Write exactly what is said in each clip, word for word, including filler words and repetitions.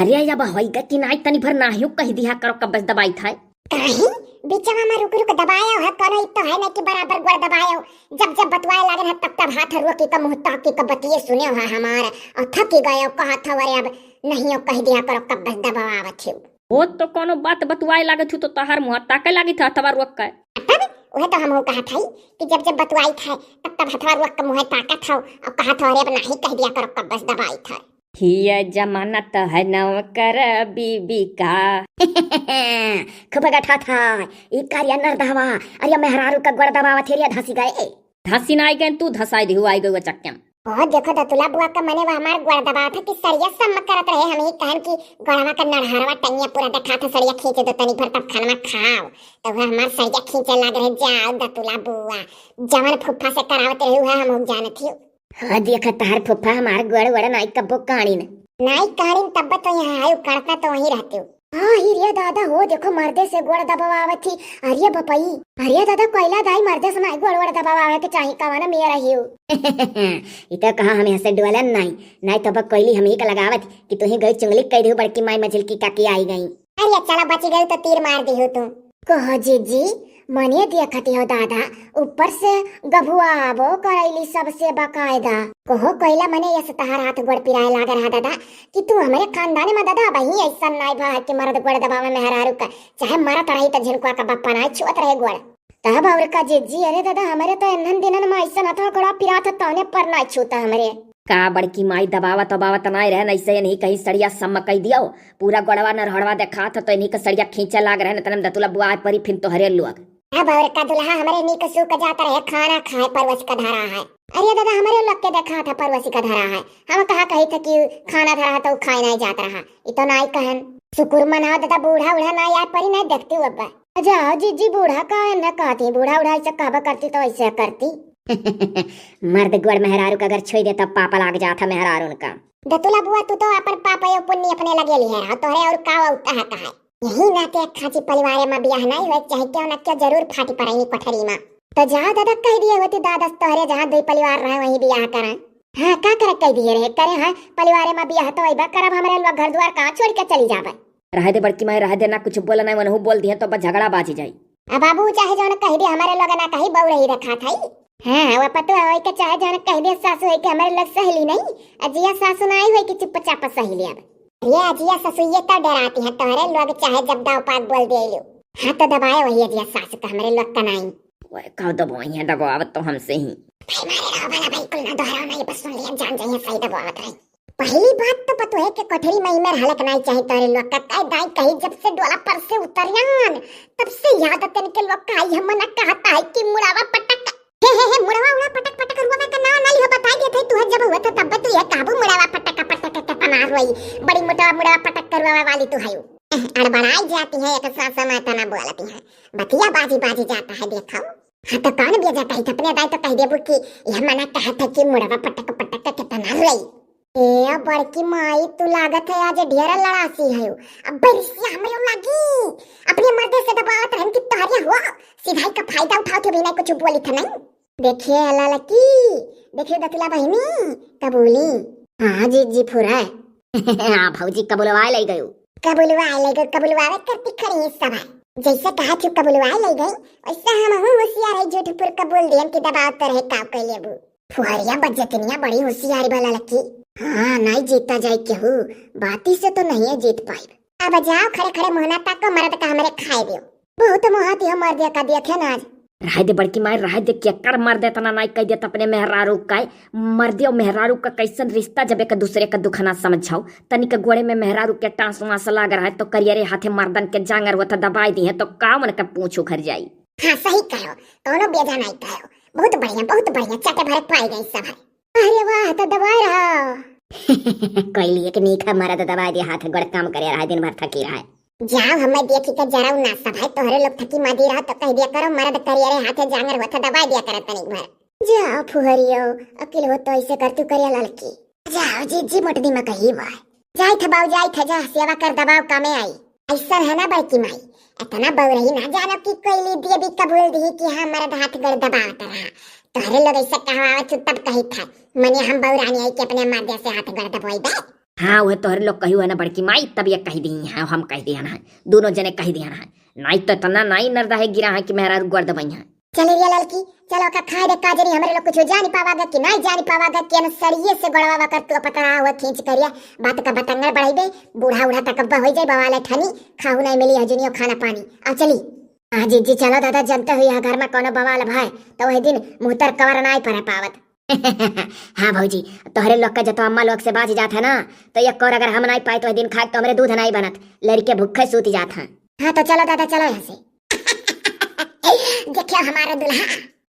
अरे, अब होई गए कि नाई, तनी भर नाहियो कहि दिहा करो, कब्बस दबाइत है। काहे? बीचवा में रुक रुक दबायो है, कोनो ई तो है ना कि बराबर गोड़ दबायो। जब जब बतुआए लागन है, तब तब हाथ रोकी का मुँह ताकी का बतिये सुने है हमार, और थकी गयो, कहत हो, अरे अब नाहियो कहि दिहा करो, कब्बस दबावत हो। वो तो कोनो बात बतुआए लागत हूँ तो तहार मुँह ताके लागित है, हथवा रोक के। तब वह तो हमहू कहत हई कि जब जब बतुआइत है, तब तब हथवा रोक के मुँह ताकत हो और कहत हो, अरे अब नाहीं कहि दिहा करो, कब्बस दबाइत है। हिय जमाना तो है नौकर बीबी का। खूब गठा था, ई करिया नरदहवा, अरे मेहरारू का गोड़ दबावत है रे, धसी गए। धसी ना आई गए, तू धसाई दिहु, आई गई वो चक्कम। ओ देखो दतुला बुआ का मने वो हमार गोड़ दबावत है कि सड़िया सम्म करत रहे, हम ही कहन कि गोड़वा का नढ़ारवा टंगिया पूरा देखा था, सड़िया खींचे दो तनी भर तब खानवा खाओ, तो वह हमार सड़िया खींचे लाग रहे। जाओ दतुला बुआ, जवन फुफ्फा से करावत रहे हुआ हम जानत ही। हाँ, देखा तहार फुफ्फा हमार गोड़ वड़ नाई कब्बो काड़ीन। नाई काड़ीन तब तो यहाँ आयु, काड़ता तो वहीं रहते हो। हाँ, ही रे दादा हो, देखो मर्दे से गोड़ दबावत ही। अरे बपई, अरे दादा, कोयला दाई मर्दे से नाई गोड़ वड़ दबावे के चाही, कवन मेरा ही हो। ई तो कहा हम यहाँ से डोलन नाई, नाई तो बक कोयली हम ही का लगावत कि तू ही गई चुंगली कह दियो, बड़की माई मझिलकी काकी आई गई। अरे चला, बच गई तो तीर मार दी हो तू। कहो जीजी, मने देखती हो दादा, ऊपर से गभुआबो करैली सबसे बकायदा। कहो कैला मने यस तहार हाथ गोड़ पिराए लाग रहा दादा, कि तू हमरे खानदान में दादा अबहीं ऐसन नाई भा कि मर्द गोड़ दबावे मेहरारू का, चाहे मरत रही तो झिनकुआ का बप्पा नाई छुअत रहे गोड़। तब और का जीजी, अरे दादा, हमरे तो एन्हन दिनन में ऐसन हथवा गोड़वा पिरात ह, तौने पर नाई छूता हमरे। का बड़की माई दबावत उबावत नाई रहन, ऐसे इन्हीं कहीं सड़िया सम्म कई दियो, पूरा गोड़वा नरहड़वा देखात ह, तो इन्हीं का सड़िया खींचे लाग रहन, तनम दतुला बुआ परी फिन तोहरे लोग। अब और का दुल्हा हमरे नीक सूख जात रहे, खाना खाए परवस का धरा है। अरे दादा, हमरे लोग के देखात ह परवस का धरा है, हम कहा कही थे कि खाना धरा है तो खाए नहीं जात रहा, ई तो नाई कहन। शुक्र मनाओ दादा, बूढ़ा उढ़ा नाई आए परी, नहीं देखती हूँ अब। अच्छा, जीजी बूढ़ा का न कहती, बूढ़ा उढ़ा ऐसे कहबा करती तो ऐसे करती। मर्द गोड़ मेहरारू का अगर छोई दे तब पाप लाग जात है मेहरारू उनका। दतुला बुआ, तू तो अपन पाप यो पुण्य अपने लगे लिहे रहो, तोहरे और का उता है कहा। यही नाते खाची परिवार में बियाह नहीं हुए, चाहे क्यों न क्यों जरूर फाटी पड़ेगी कोठरी में। तो जा दादा कह दिए होती दादस तोहरे जहाँ दुई परिवार रहे वहीं बियाह करें। हाँ, का करे कह दिए रहे, करे हाँ परिवार में बियाह तो अइबा करब, हमरे लोग घर द्वार कहाँ छोड़ के चली जाबे। रहे दे बड़की माई, रहे दे, ना कुछ बोल, ना वनहु बोल दिहे तो बस झगड़ा बाजी जाई। अब बाबू चाहे जौन कह दे, हमरे लोग ना कही बउरही रखा था। हाँ, वो पतुआ होई के चाहे जौन कह दे, सासू होई के हमरे लोग सहेली नहीं, अजिया सासू ना आई होई कि चुपचाप सहेली अब। अरे अजिया सासू ये तो डराती है तोहरे लोग, चाहे जब दाव पात बोल दे लो। हाँ तो दबाए वही अजिया सासू का हमरे लोग का नाई। ओए, कब दबो यहाँ दबो, अब तो हमसे ही। भाई मारे रहो भला भाई, कुल ना दोहराओ ना, ये बस सुन लिया, जान जाइए सही दबो आवत रही। पहली बात तो पतोहे के कोठरी में इमर हलक नाई चाही तोरे लोग का। काय दाई कही जब से डोला पर से उतरियान, तब से याद तन के लोग का आई हम ना कहता है कि मुड़ावा पटक। हे, हे, हे, मुड़वा उड़ा पटक पटक रुआ का नाव ना लिहो, बताई देत है तू है जब हुआ था तब तू ये काबू मुड़वा पटक पटक के तना रोई। बड़ी मोटवा मुड़वा पटक करवा वाली तू है। अड़बड़ाई जाती है एक सास में तना बोलती है। बतिया बाजी बाजी जाता है देखो। हाँ तो कौन बेजा कही अपने दाई तो कह देबू कि यह मना कहत है कि मुड़वा पटक पटक के तना रोई। ए बड़की माई, तू लागत है आज ढेर लड़ासी है। अब बैरिसिया हमरे लागी। अपने मर्दे से दबावत रहन कि तोहरे हो। सिधाई का फायदा उठाओ थे बिना कुछ बोली थे नहीं। देखिए ललकी, देखिए दतुला बहिनी, कबूली। हाँ जीजी फुरा। हाँ भौजी कबुलवा ले गयो। कबुलवा ले गयो, कबुलवा करती खड़ी है सब है। जैसे कहा थी कबुलवा ले गई, वैसे हम हूँ होशियार है, झूठ फुर कबूल दियन की दबाव तो रहे काव कर लेबू। फुहरिया बज्जतनिया बड़ी होशियारी बा ललकी। हाँ, नाई जीता जाए केहू, बाती से तो नहीं जीत पाई। अब जाओ खड़े खड़े मुहना तक को मरद का हमरे खाए दियो। बहुत मोहाती हो मर दिया का दिया थे ना आज। रहे दे बड़की माई, रहे दे, केकर मर्द इतना नाई कह देत अपने मेहरारू का। मर्दे और मेहरारू का कैसन रिश्ता, जब एक दूसरे का दुख ना समझाओ। तनिक गोड़े में मेहरारू के टांस वांस लाग रहा है तो करियरे हाथे मर्दन के जांगर होता दबाई दी है तो का उनका पूछ उखर जाई। हाँ सही कहो, कौनो बेजा नाई कहो। बहुत बढ़िया, बहुत बढ़िया, चटे भरे पाए गए सब है। अरे वाह, तो दबाए रहा। कैली एक नीक है मरद दबाए दे हाथ गोड़ काम करे रहा, दिन भर थकी रहा। जाओ हमें देखी के जरा ना सब है, तोहरे लोग थकी मादी रहा तो कह दिया करो मरद करियरे हाथे जांगर होता दबाए दिया करे तनिक भर। जा फुहरियो, अकिल हो तो ऐसे करतू करिया ललकी। जाओ जीजी मोटदी में कही बा। जाई था बाऊ, जाई था, जा सेवा कर दबाव कामे आई। ऐसा है ना बड़की माई, इतना बउरही ना जानो कि कोई ली दिए भी कबूल दी कि हाँ मरद हाथ गोड़ दबावत रहा। तोहरे लोग ऐसे कहवावत तब कही था, मने हम बउरानी आई कि अपने मर्दे से हाथ गोड़ दबाई बे। हाँ, उहे तोहरे लोग कहियो है ना बड़की माई, तब ये कहि दिही है, हम कहि दिहन है, दुनो जने कहि दिहन है। नाहीं तो इतना नाहीं नरदा है गिरा है कि मेहरारू गोड़ दबइहैं। चली रे ललकी, चलो का खाए दे काजरी, हमरे लोग कुछ जानी पावागा कि नाहीं जानी पावागा कि अनसरिये से गोड़वा वकर तू पतरा हुआ खींच करिया, बात का बतंगड़ बढ़ाइबे, बूढ़ा उढ़ा तक अब्बा होइ जाए, बवाल ठनी, खाहू नाहीं मिली हजुनियो खाना पानी। आ चली। हाँ जीजी, चलो दादा, जनते हुई है घर में कौनो बवाल भय, तो वही दिन मुँह तर कवर नाहीं परे पावत। हाँ भौजी, तोहरे लोग का जतो अम्मा लोग से बाज जात है ना, तो एक और अगर हम नाहीं पाए तो वही दिन खाए तो हमरे दूध नाहीं बनत, लड़के भूखे सूत जात हैं। हाँ तो चलो दादा, चलो यहाँ से। देखियो हमारा दुल्हा।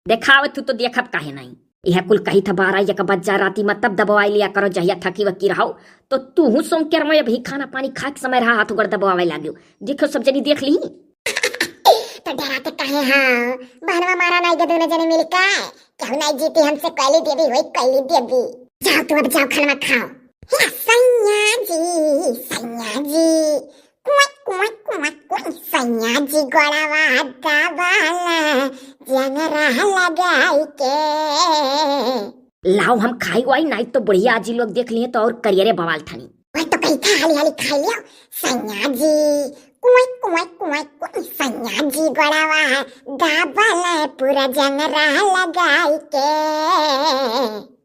देखावत तू तो देखब काहे नाहीं? यह कुल कही था बारह एक बज जा राती में तब दबवाई लिया करो, जहिया थकी वकी रहो तो तू हूँ सोंकेर में अभी खाना पानी खाए के समय रहा हाथ गोड़ दबवावे लाग्यो। देखो सब जनी देख ली। तो डराते काहे हाँ? बहनवा मारा नाहीं के दोनों जने मिल के। केहू नाहीं जीती हमसे, कैली देवी होई कैली देवी। जाओ तू अब जाओ खाना खाओ। हे सैया जी, सैया जी, कुआं, कुआं, कुआं, कुआं, सैया जी गोड़वा दबाला, जंगरा लगाई के। लाओ हम खाई वाई, नाहीं तो बुढ़िया आजी लोग देख लिए तो और करियरे बवाल ठनी। वह तो कही था हाली हाली खाई लियो, सैया जी, कुआं, कुआं, कुआं, कुआं, सैया जी गोड़वा दबाला, पूरा जंगरा लगाई के।